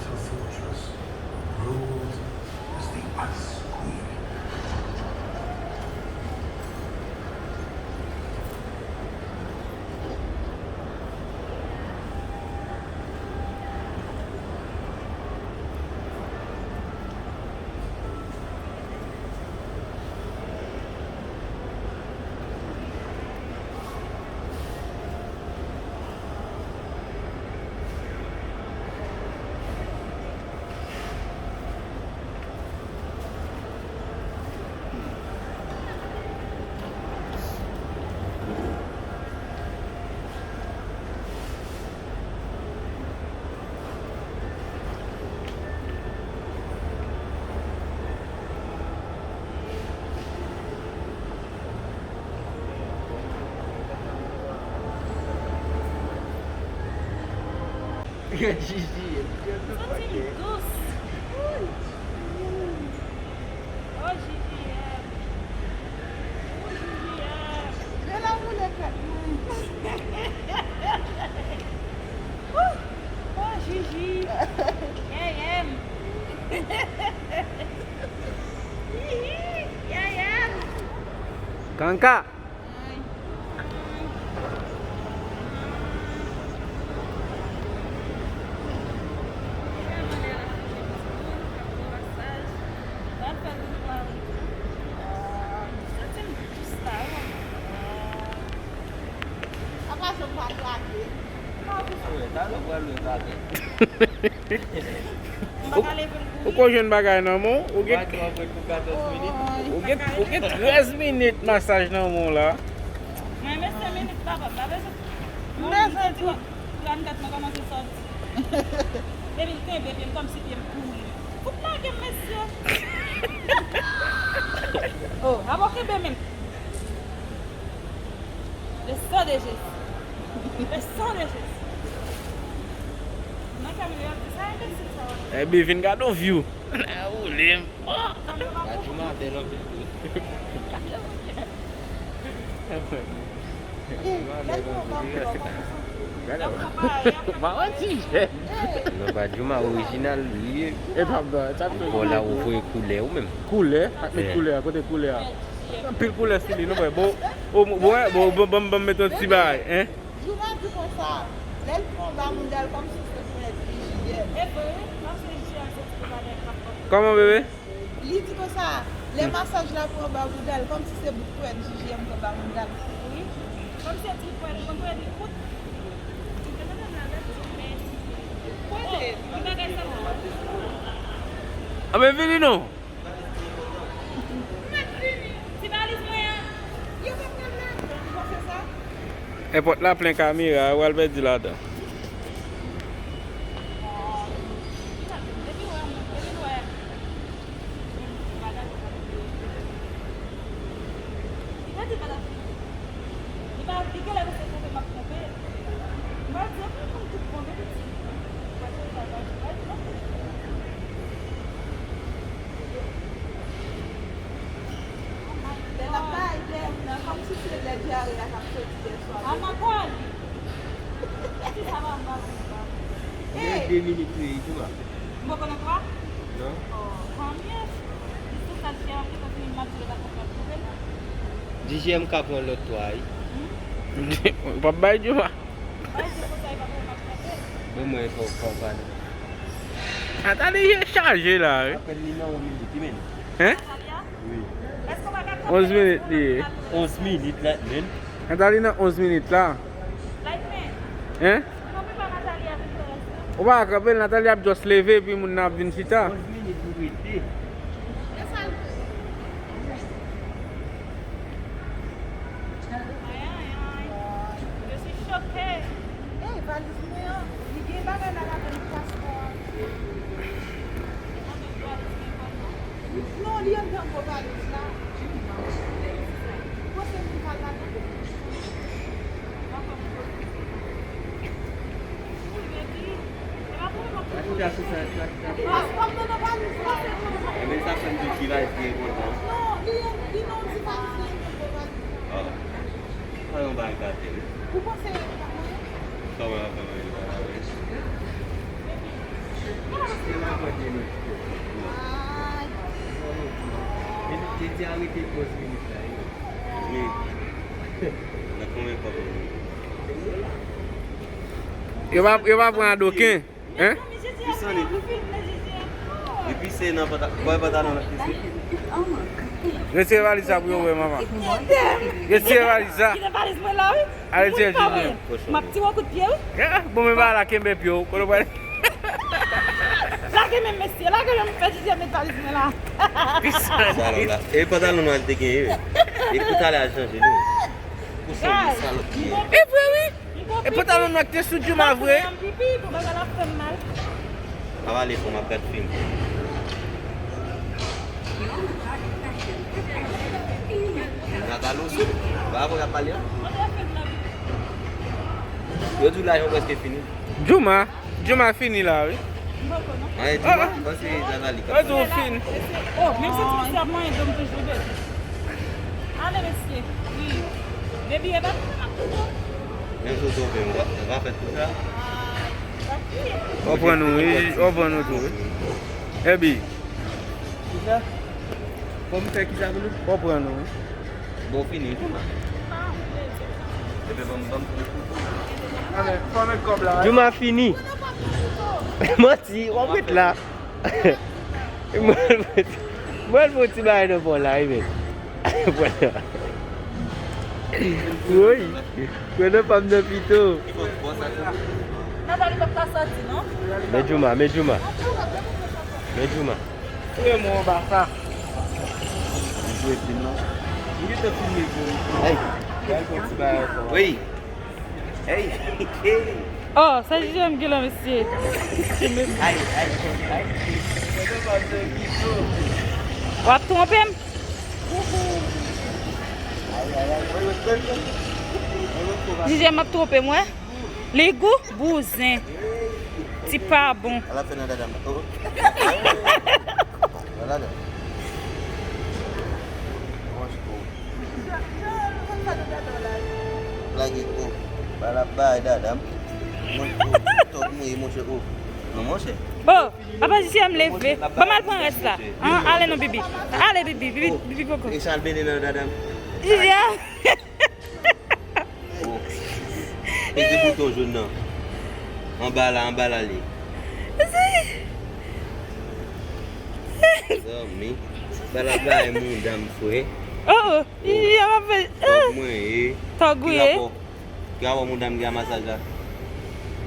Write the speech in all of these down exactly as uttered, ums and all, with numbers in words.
Her fortress ruled as the Ice Queen. Gad Gigi, epi yo tou santi m dous. Ui. Oh, Gigi, yeah. Oh, Gigi, yeah. Men la boule tèt mwen. Oh, Gigi. Yeah, yeah. Hihi, yeah, yeah. Kanka. Apa sa pa klake? Ou, ou ko jwenn bagay nan men w, ou gen, ou gen, ou gen trèz minit masaj nan men w la. Mwen, men senk minit, papa, m pa bezwen. M bezwen tou. Grann tèt mwen kòmanse sòti. Epi l kenbe pye m kòmsi pye m pouri. Fout lage m, mesye. Oh, abo kenbe menm. Le sang de Jésus. Le sang de Jésus. Nan kamera, yo ap di sa, enbesil sa yo. Epi vin gade yon view. Ou lem. Badjuma bèl anpil tou. Badjuma bèl anpil. Gade. Mawanti jè. Non, Badjuma orijinal li ye. E pa blan, sa. Ankò la, ou voye koulè ou menm. Koulè? Ak met koulè a, kote koulè a? Anpil koulè sou li, nou wè. Bon, bon, bon, bon, bon, bon, met yon ti bagay, hein? Jouma di konsa, lè l pran ba moun dal kòmsi se frè J J M. E vre wi, paske J J M se ti bagay k ap fè. Kòman, bebe? Li di konsa, lè masaj la pran ba moun dal kòmsi se bout pwèt J J M pran ba moun dal. Wi, kòmsi se ti pwèt, pran pwèt li kout. Li te mande m la, lè ti men. Kote? Li bagay sa m ap di. Anben vini non. Ti valiz mwen an. Yo pa pral la. Ou panse sa? Èpòt la plen kamera, ou al pèdi ladan. Depi wè, depi wè. Li pa di bagay. Li pa, li genlè panse twonpe m ap twonpe. M pa di anpil moun tout bon, depi ti. Lè l ap bay, lè, kòmsi se lè dyare a k ap soti yè swa. A Nathalie! Ti sa va, m pa konn sa. Gen de minit wi, Jouma. M poko nan twa? Non. Oh, tant mieux. Li sou sa, J J M ap fè, paske m ap di l pa konprann twonpe l. J J M ka pran lòt twa wi. Hmm? Ou p ap bay Jouma. Bay di konsa, li pa konprann m ap twonpe l. Bon, mwen fò, fò pale. Nathalie chaje la wi. Apèl li nan yon minit wi, men. Hein? Nathalie a? Wi. Èske w pa ka kanpe? Onz minit li ye. Onz minit la, men. Nathalie nan onz minit la. Like men. Hein? Kanpe pa Nathalie a vin fè rès la. Ou pa ka kanpe l, Nathalie ap just leve, epi moun nan ap vin chita. Onz minit pou rete. E sa l vle. Ay, ay, ay. Je suis choquée. Ey, valiz mwen an, li gen bagay la ladan l, paspò a. Non, li anndan gwo valiz la. Ou panse m pral ladan? Paspò m nan nan valiz la. Enben, sa fè m di ki valiz ki enpòtan. Non, li, li nan yon ti valiz, li anndan gwo valiz la. Ah. Sa yon bagay gate wi. Ou panse yo pa konn? Kòman yo ap fè manje bagay la wi? Kòman nou Li di arete poz minit la, wi. Nan konbyen kòb ou ye? Yo pa, yo pa pran adoken, hein? Ki san li? Li pise nan panta-, bòy pantalon nan pise. Retire valiz sa pou yo wè, manman. Retire valiz sa. Kite valiz mwen la, wi. Ale, tiye, tiye. M ap tire w kout pye, wi. Ah, bon, men ba la kenbe pye w. Kote w pral? Lage men m, mesye, lage men m, fè Jijè met valiz mwen la. Salòp la. E pantalon nwa l te genyen, wi. E pou talè a chanje li. Pou sa, salòp li ye. E vre, wi. E pantalon nwa ki te sou Jouma vre. Pipi, pou bagay la fè m mal. Pa pale fò, m ap gad fim. Nathalie osi, pa rapò y ap pale a. Yo di w lajan w prèske fini. Jouma, Jouma fini la, wi. Anyen, Jouma, panse Nathalie k ap pale. Yo di w fini. Oh, menm si ti mesye ap manyen do m toujou, baby. Ale, mesye. Wi. Baby, e pa. Menm si w twonpe m, w ap, w ap fè tout sa. W ap pran nou, wi, w ap pran nou tou, wi. Ebi. Kisa? Fò m fè kisa pou nou? W ap pran nou, wi. Bon, fini, wi. Epi ban m, ban m. Fò m met kòb la, wi. Jouma fini. Manti, w ap ret la. Mwen, mwen, mwen, mwen ti bagay nan pò la, wi, men. Woy, pran nan pa m nan pito. Nathalie p ap ka sòti, non? Men Jouma, men Jouma. Men Jouma. Tire mwen anba sa. M jwe fim nan. M gentan filme pou ou. Hey. Gade yon ti bagay ankò. Wi. Hey. Hey. Oh, sa Jijè m gen la, mesye. Ay, ay, ay. W ap twonpe m? Jijè m ap twonpe m, wè. Li gou, bouzen. Ti pa bon. Ala fè nan dada m. Oh. Ala dada. Lage, oh. Ba la bay dada m. Mwen, oh, tòg mwen ye, monchè, oh. Non, monchè. Oh, papa Jijè m leve. Ban m al pran rès la. An, ale non, bibi. Ale, bibi, bibi, bibi poko. E sa l mennen nan dada m. Jijè. Oh. Pete bouton jòn nan. Anba la, anba la li. Zanmi. Ba la bay mouda m, frè. Oh, oh. Yo, m ap fè, tòg mwen ye. Tòg ou ye. Ki rapò, ki rapò mouda m gen a masaj la?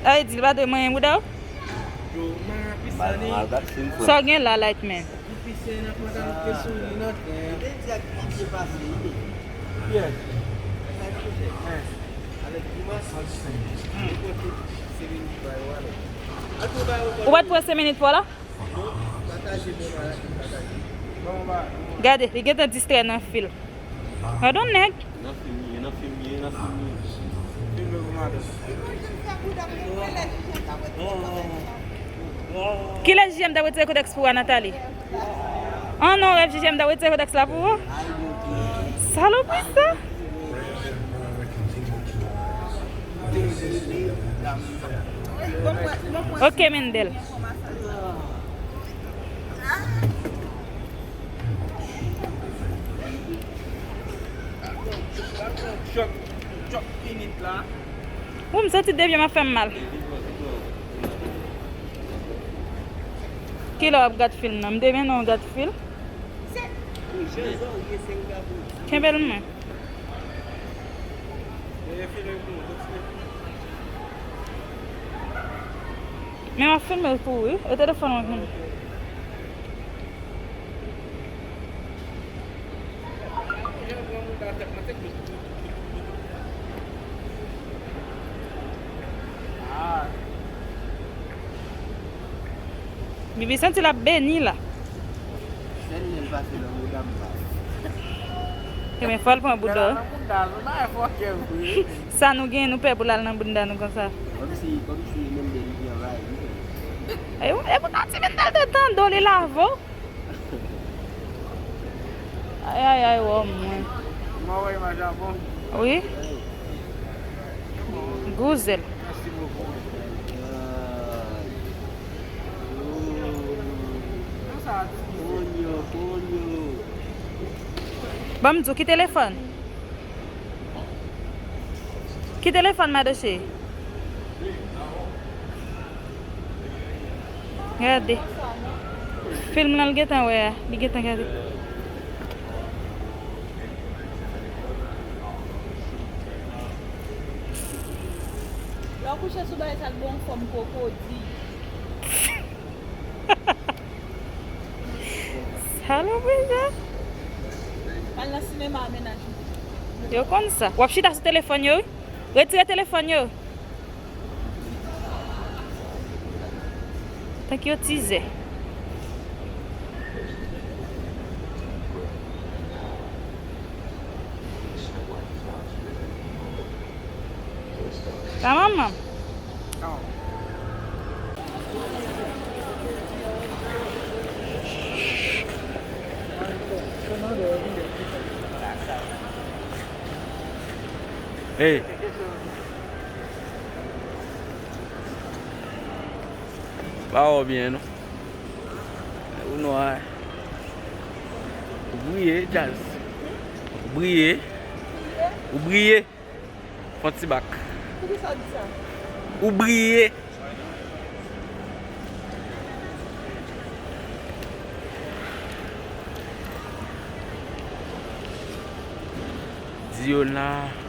A, e di l pa dwe manyen mouda w? Mal, mal gad fim, frè. Sa w gen la, Lightman? Ou pa t pran senk minit pa w la? Gade, li gentan distrè nan fil. Gad on nèg. Nan fim li ye, nan fim li ye, nan fim li ye. Kilè Jijè m t ap retire kodèks pou ou a, Nathalie? An non, rèv Jijè m t ap retire kodèks la pou ou? Salopri sa. Ok, Mendel. Chòk, chòk init la. Ou, m santi de pye m ap fè m mal. Kilè w ap gad fil nan? M te mennen w gad fil. Kenbe l men. Men m ap filme l tou wi. E telefòn mwen vini. Bibi santi l ap beni la. Sèl lè l pase nan bouda m pa. Ebyen fò l pran bouda. Nan bouda l, bagay fòkè vre. Sa nou gen, nou pè pou l al nan bouda nou konsa. Kòmsi, kòmsi menm de li anvayi li. E, e pou ta ti menm de l te tande w, li lave w. Ay, ay, ay, wò mwen. Mwen wè imaj la bon. Wi. Gouzel. Mèsi bokou. Ay. Oh. Ban m di w, ki telefòn? Ki telefòn, madoche? Gade. Fim lan l gentan wè a. Li gentan gade. Lè w kouche sou bagay sa, l ba w fòm kwokodi. Salopri sa. Al nan sinema a, mennaj mwen. Yo konn sa. W ap chita sou telefòn yo, wi. Retire telefòn yo. Tank yo tizè. Sa manman. Hey. Pa wè w byen, non. Ou nwa. Ou briye, Jazz. Ou briye. Ou briye. Fon ti bak. Poukisa w di sa? Ou briye. Diona.